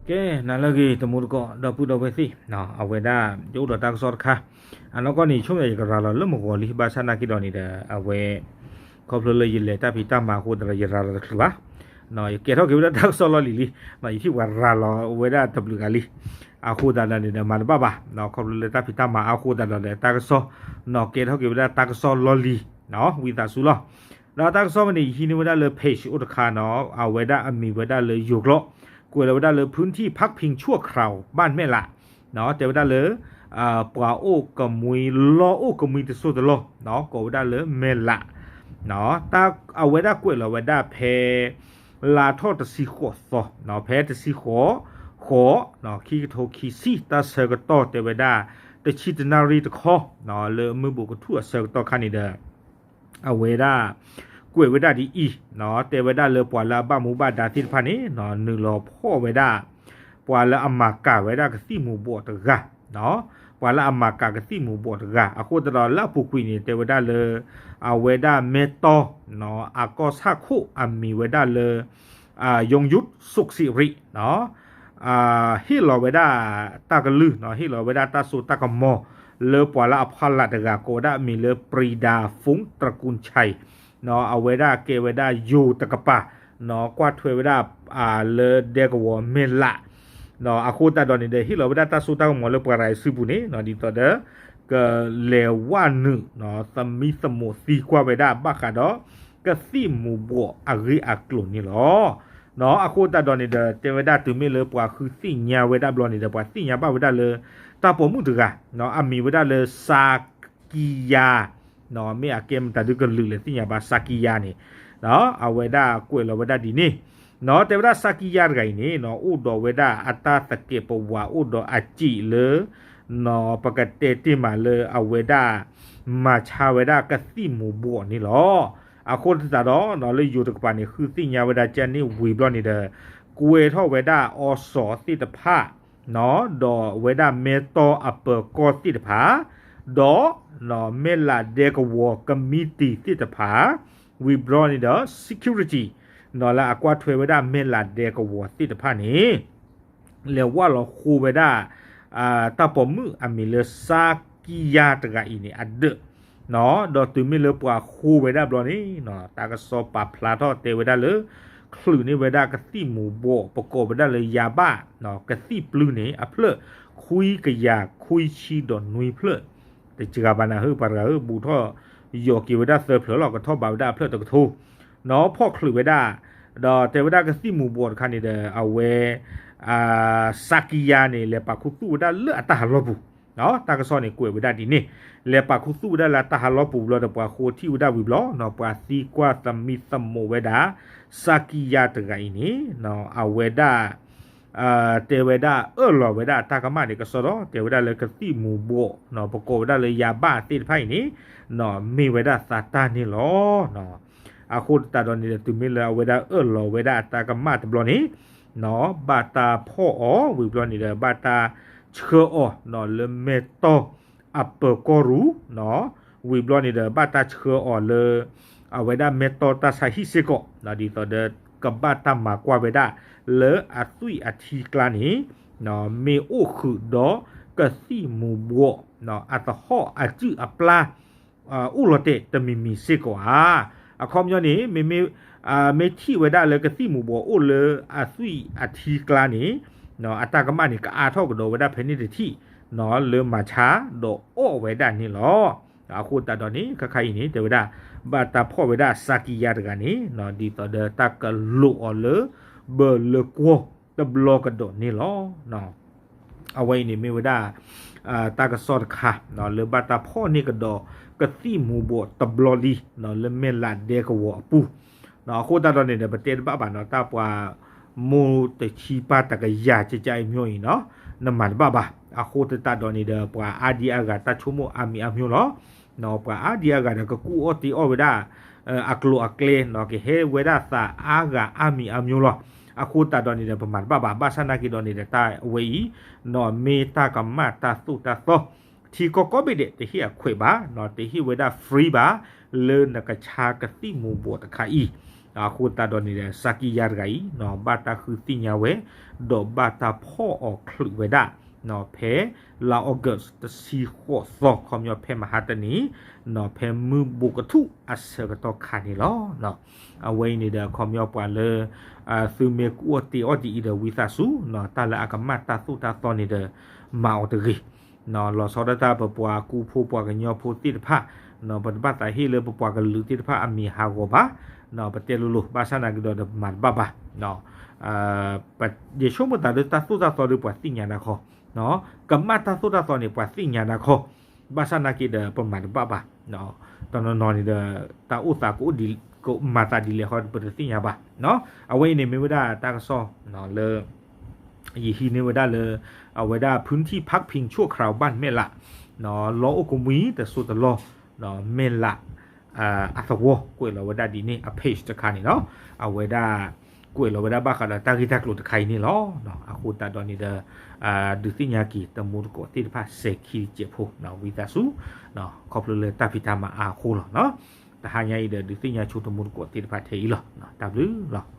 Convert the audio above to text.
ကဲ နၤလၢအဂ့ၤ တံၤသကိး ဒီပုၢ်ဒီဝဲၢ်သ့ၣ်, အဝဲဒၣ် ယအိၣ်ဒီးတၢ်ကစီၣ်တခါ, အနီၢ်ကီၢ်န့ၣ် ယဆိကမိၣ်ယကရၤလီၤလၢမုၢ်ဂီၤလံ ဘၣ်ဆၣ်နာ်က့ဒီးန့ၣ်ဒီး အဝဲ ခီဖျိလၢယလဲၤတၢ်ဖံးတၢ်မၤအဃိသတးဒီး ယရၤလီၤတချုးဘၣ်, ယကဲထီၣ်က့ၤဝဲဒၣ်တၢ်ကစီၣ်လီၢ်လံၤလံ, ယထံၣ်ပှၤရၤလီၤဝဲဒၣ်တဘျုးဂၤလံ, အဃိသတးဒီးန့ၣ်ဒီး မၤတဘၣ်ဘၣ်, ခီဖျိလၢတၢ်ဖံးတၢ်မၤအဃိသတးဒီး တၢ်ကစီၣ် ကဲထီၣ်က့ၤဝဲဒၣ်တၢ်ကစီၣ်လီၢ်လံၤ, ဝံသးစူၤလီၤ. ဒီးတၢ်ကစီၣ်ဝဲန့ၣ် ယဟံးန့ၢ်ဝဲဒၣ်လၢ page အိၣ်တခါနီၤ, အဝဲဒၣ်အမံၤဝဲဒၣ်လၢယိၤကျိာ်, ကွဲးလီၤဝဲဒၣ်လၢ พื้นที่พักพิงชั่วคราวบ้านแม่หละ တဲဝဲဒၣ်လၢ ပှၤအိၣ်ကမှံ လီၢ်အိၣ်ကမှံတစိၢ်တလီၢ် ကိးဝဲဒၣ်လၢမဲၢ်လး, အဝဲဒၣ်ကွဲးလီၤဝဲဒၣ်ဖဲ လါထီၣ်တဆံဃိးသီ, ဖဲတဆံဃိး ဃိး ခံကထိခံဆံ တၢ်ဆၢကတီၢ်တဲဝဲဒၣ် တဆံတနၣ်ရံၣ်တခီ လၢမုၢ်ဘိးကထူၣ်အဆၢကတီၢ်ခါန့ၣ်ဒီး အဝဲဒၣ် ကွဲးဝဲဒၣ်ဒ်အံၤ, တဲဝဲဒၣ်လၢပှၤလၢအဘၣ်မူဘၣ်ဒါသ့ၣ်တဖၣ်န့ၣ် နုာ်လီၤဖီၣ်ဝဲဒၣ် ပှၤလၢအမၤကၤဝဲဒၣ်ကသံၣ်မူၤဘှီးတဂၤ, ပှၤလၢအမၤကၤကသံၣ်မူၤဘှီးတဂၤ, အဃိသတးဒီးလၢအပူၤကွံာ်န့ၣ် တဲဝဲဒၣ်လၢ အဝဲဒၣ်မဲၢ်တီ အကီၢ်ဆၣ်ခိၣ်အမံၤဝဲဒၣ်လၢ ယိင်ယုတ် သုခ်စံရံ ဟ့ၣ်လီၤဝဲဒၣ်တၢ်ကလုၢ်, ဟ့ၣ်လီၤဝဲဒၣ်တၢ်စိတၢ်ကမီၤ လၢပှၤလၢအဖီလာ်တဂၤ ကိးဝဲဒၣ်အမံၤလၢ ပရံၤဒၤ ဖူၣ်တြကူၣ်ဆဲး, အဝဲဒၣ်ကဲဝဲဒၣ်ယိၤတကပၤ, ကွၢ်ထွဲဝဲဒၣ် လၢဒဲကဝီၤမဲၢ်လး, အဃိသတးဒီးန့ၣ်ဒီး ဟ့ၣ်လီၤဝဲဒၣ်တၢ်စိတၢ်ကမီၤလၢပှၤရၤစုပူၤန့ၣ် ဒ်သိးဒီး ကလဲၤဝဲနုာ် သမံသမိးသံကွၢ်ဝဲဒၣ်ဘၣ်ဃးဒီး ကသံၣ်မူၤဘှီးအဂ့ၢ်အကျိၤန့ၣ်လီၤ. အဃိသတးဒီးန့ၣ်ဒီး တဲဝဲဒၣ်တုၤမ့ၢ်လၢပှၤဃုသ့ၣ်ညါဝဲဒၣ်ဘျီန့ၣ်ဒီး ပှၤသ့ၣ်ညါဘၣ်ဝဲဒၣ်လၢ တၢ်ပိာ်မုၣ်တဂၤ အမံၤဝဲဒၣ်လၢ စၤကံယါ မ့ၢ်အကဲမတၤဒုကလုာ်လဲၣ်သ့ၣ်ညါဘၣ် စၤကံယါန့ၣ် အဝဲဒၣ်ကွဲးလီၤဝဲဒၣ်ဒ်န့ၣ်, တဲဝဲဒၣ်စၤကံယါတဂၤအံၤန့ၣ် အိၣ်ဒီးဝဲဒၣ်အတၢ်သကဲးပဝး အိၣ်ဒီးအစံးလၢ ပကတဲတ့ၢ်မးလၢအဝဲဒၣ် မၤဆါဝဲဒၣ်ကသံၣ်မူၤဘှီးန့ၣ်လီၤ. အဃိသတးဒီး လၢယိၤတကပၤန့ၣ် ဃုသ့ၣ်ညါဝဲဒၣ်ကန့ၣ်ဝံၤဘျီန့ၣ်ဒီး ကွဲးထီၣ်ဝဲဒၣ်အီစီၤသ့ၣ်တဖၣ် ဒီးဝဲဒၣ်မဲၢ်တီအပၢၤကီၢ်သ့ၣ်တဖၣ်, ဒီး မဲၢ်လးဒဲကဝီၤကမံးတံာ်သ့ၣ်တဖၣ်, ဝံၤဘျီန့ၣ်ဒီး security လၢအကွၢ်ထွဲဝဲဒၣ်မဲၢ်လးဒဲကဝီၤသ့ၣ်တဖၣ်န့ၣ် လဲၤဝၢ်လီၤဃိဝဲဒၣ် တၢ်ပိာ်မုၣ်အမံၤလၢစၤကံယါတဂၤအံၤန့ၣ်အဒၢး, ဒီးတုၤမ့ၢ်လၢပှၤဃိဝဲဒၣ်ဘျီန့ၣ် တၢ်ကစီၣ်ပာ်ဖျါထီၣ်တဲဝဲဒၣ်လၢ ချုးန့ၢ်ဝဲဒၣ်ကသံၣ်မူၤဘှီး ပကိးဝဲဒၣ်လၢယၤဘၣ် ကသံၣ်ပျုၤန့ၣ် အဖျၢၣ် ခွံကယၤခွံဆံဒီးနွံဖျၢၣ်, တစှၤဘၣ်နၤဧၢ ပှၤတဂၤဧၢ ဘူးထီၣ် ယီၤက့ၤဝဲဒၣ်သၢဖျၢၣ်လီၤ ကထီၣ်ဘးဝဲဒၣ်အဖျၢၣ်တကထိ, နီၢ်ဖီၣ်ချုးဝဲဒၣ်, ဒီးတဲဝဲဒၣ်ကသံၣ်မူၤဘှီးတခါန့ၣ်ဒီး အဝဲ စၤကံယါန့ၣ် လဲၤပာ်ခူသူၣ်ဝဲဒၣ်လၢအတၢ်ဟးလီၢ်ပူၤ, တၢ်ကစီၣ်န့ၣ်ကွဲးဝဲဒၣ်ဒ်န့ၣ်, လဲၤပာ်ခူသူၣ်ဝဲဒၣ်လၢအတၢ်ဟးလီၢ်ပူၤဘျီဒီး ပှၤဃိထံၣ်ဝဲဒၣ်ဝံၤဘျီ ပှၤသံကွၢ်သမံသမိးဝဲဒၣ် စၤကံယါတဂၤအံၤန့ၣ် အဝဲဒၣ် တဲဝဲဒၣ်အၢၣ်လီၤဝဲဒၣ်အတၢ်ကမၣ်န့ၣ် ကစီဒီ တဲဝဲဒၣ်လၢကသံၣ်မူၤဘှီး ပကိးဝဲဒၣ်လၢယၤဘၣ်သ့ၣ်တဖၣ်အံၤန့ၣ် မ့ၢ်ဝဲဒၣ်သးတၢ်န့ၣ်လီၤ. အဃိသတးဒီးန့ၣ်ဒီး တုၤမ့ၢ်လၢအဝဲဒၣ်အၢၣ်လီၤဝဲဒၣ်အတၢ်ကမၣ်တဘျီန့ၣ် ဘၣ်တၢ်ဖီၣ်အီၤဝံၤဘျီန့ၣ်ဒီး ဘၣ်တၢ်ဆှၢအီၤလၢမဲၢ်တီအပၢၤကီၢ်ရူၤ ဝံၤဘျီန့ၣ်ဒီး ဘၣ်တၢ်ဆှၢအီၤလၢ အဝဲဒၣ်မဲၢ်တီတၢ်ဆါဟံၣ်စ့ၢ်ကီး ဒ်သိးဒီး ကဘၣ်တၢ်မၤကွၢ်ဝဲဒၣ် လၢအသွံၣ်အထံကျါန့ၣ် မ့ၢ်အိၣ်ဃုာ်ဒီးကသံၣ်မူၤဘှီး အသဟီၣ်အစုၣ်အပျၢ် အိၣ်လီၤတဲာ်တမံၤမံၤစ့ၢ်ကီးဧါ. အခီပညီန့ၣ် မ့မ့ၢ် မ့ၢ်ထံၣ်ဝဲဒၣ်လၢကသံၣ်မူၤဘှီးအိၣ်လၢအသွံၣ်အထံကျါန့ၣ် အတၢ်ကမၣ်န့ၣ် ကအါထီၣ်ကဒီးဝဲဒၣ်ဖဲန့ၣ်တထံၣ် လၢမၤဆါဒီးအီၣ်ဝဲဒၣ်န့ၣ်လီၤ. အဃိသတးဒီးန့ၣ် ခါခါအံၤန့ၣ် တဲဝဲဒၣ် ဘၣ်တၢ်ဖီၣ်ဝဲဒၣ်စၤကံယါတဂၤန့ၣ် ဒ်သိးဒီးတၢ်ကလိးအီၤလၢ ဘၢၣ်လၢကွီၢ်တဘျီကဒီးန့ၣ်လီၤ. အဝဲအံၤန့ၣ်မ့ၢ်ဝဲဒၣ် တၢ်ကစီၣ်တခါ လၢဘၣ်တၢ်ဖီၣ်န့ၢ်ကဒီးကသံၣ်မူၤဘှီးတဘျီလံ လၢမဲၢ်လးဒဲကဝီၤအပူၤ အဃိသတးဒီးန့ၣ်ဒီး ပတဲတဘၣ်ဘၣ်နီၤ တၢ်ပှၤ မိၢ်တဆံပၢ်တကယၤကကအံၤမျိၤအံၤနီၤ နမၤတဘၣ်ဘၣ်. အဃိသတးဒီးန့ၣ်ဒီး ပှၤအါဒံအါဂၤတၢ်ဆိကမိၣ်အါမံၤအါမျိၤလီၤ. ပှၤအါဒံအါဂၤဒီးကကူၣ်အီၣ်တ့အီၣ်ဝဲဒၣ် အကျိၤအကျဲနီၤ ကဟဲဝဲဒၣ်သးအါဂၤအါမံၤအါမျိၤလီၤ. အဃိသတးဒီးန့ၣ်ဒီး ပမၤတဘၣ်ဘၣ် ဘၣ်ဆၣ်နာ်က့ဒီးန့ၣ်ဒီး တၢ်ဝဲအံၤ နီၤမ့ၢ်တၢ်ကမၣ်တၢ်သိၣ်တၢ်သီ ထံကီၢ်ကိးဘ့ၣ်ဒဲး တဟ့ၣ်အခွဲးဘၣ်, တဟ့ၣ်ဝဲဒၣ် free ဘၣ်, လၢနကဆါကသံၣ်မူၤဘှီးတခါအံၤ, အဃိသတးဒီးန့ၣ်ဒီး စါကံယါတဂၤအံၤ ဘၣ်တၢ်ဃုသ့ၣ်ညါဝဲ, ဒီးဘၣ်တၢ်ဖီၣ်အီၤချုးဝဲဒၣ်, ဖဲလါ August တဆံဃိးသီ ခီပညီဖဲမဟါတနံၤ, ဖဲမုၢ်ဘိးကထူၣ်အဆၢကတီၢ်ခါန့ၣ်လီၤ. အဝဲအံၤန့ၣ်ဒီး ခီပညီပှၤလၢ သုမ့ၢ်ကူၣ်အီၣ်တ့အီၣ်ဒ်အံၤဒီး ဝံသးစူၤ, တၢ်လၢအကမၣ်တၢ်သိၣ်တၢ်သီန့ၣ်ဒီး မၤအီၤတဂ့ၤ, လီၤဆီဒၣ်တၢ် ပပှၤကူဖိပှၤကညီဖိသ့ၣ်တဖၣ်, ပတဘၣ်သးဟ့ၣ်လၢပပှၤကလုာ်သ့ၣ်တဖၣ်အမံၤဟးဂီၤဘၣ်, ပတဲလိၤလိၤ ဘၣ်ဆၣ်နာ်က့ဒီးဒီးပမၤတဘၣ်ဘၣ်, ယဆိကမိၣ်သးလၢတၢ်သိၣ်တၢ်သီဒီးပှၤသ့ၣ်ညါဒၣ်ခီ, ကမၣ်တၢ်သိၣ်တၢ်သီန့ၣ် ပှၤသ့ၣ်ညါဒၣ်ခီ, ဘၣ်ဆၣ်နာ်က့ဒီးပမၤတဘၣ်ဘၣ်, တနီၤနီၤန့ၣ်ဒီး တၢ်အိၣ်သးကအိၣ်ဒ် ကမၤသးဒ်လဲၣ်ဃီ ပတသ့ၣ်ညါဘၣ်, အဝဲအံၤန့ၣ်မ့ၢ်ဝဲဒၣ်တၢ်ကစီၣ်လၢ ယဟံးန့ၢ်ဝဲဒၣ်လၢ အဝဲဒၣ် พื้นที่พักพิงชั่วคราว บ้านแม่หละ လီၢ်အိၣ်ကမှံတစိၢ်တလီၢ်, မဲၢ်လး အသဝီ ကွဲးလီၤဝဲဒၣ်ဒ်န့ၣ် အ page တခါန့ၣ်လီၤ. အဝဲဒၣ် ကွဲးလီၤဝဲဒၣ်ဘၣ်ဃးဒီးတၢ်ဂ့ၢ်တၢ်ကျိၤတခါအံၤန့ၣ်လီၤ. အဃိသတးဒီးန့ၣ်ဒီး ဒုးသ့ၣ်ညါက့ၤတမူတကိးသ့ၣ်တဖၣ်စဲၤခံတစဲးဖိ ဝံသးစူၤ, ခီဖျိလၢတၢ်ဖံးတၢ်မၤအါအဃိလီၤ. တဟါညါအံၤဒီး ဒုးသ့ၣ်ညါဆိတမူတကိးသ့ၣ်တဖၣ်ထဲအံၤလီၤ. တၢ်ဘျုးလီၤ.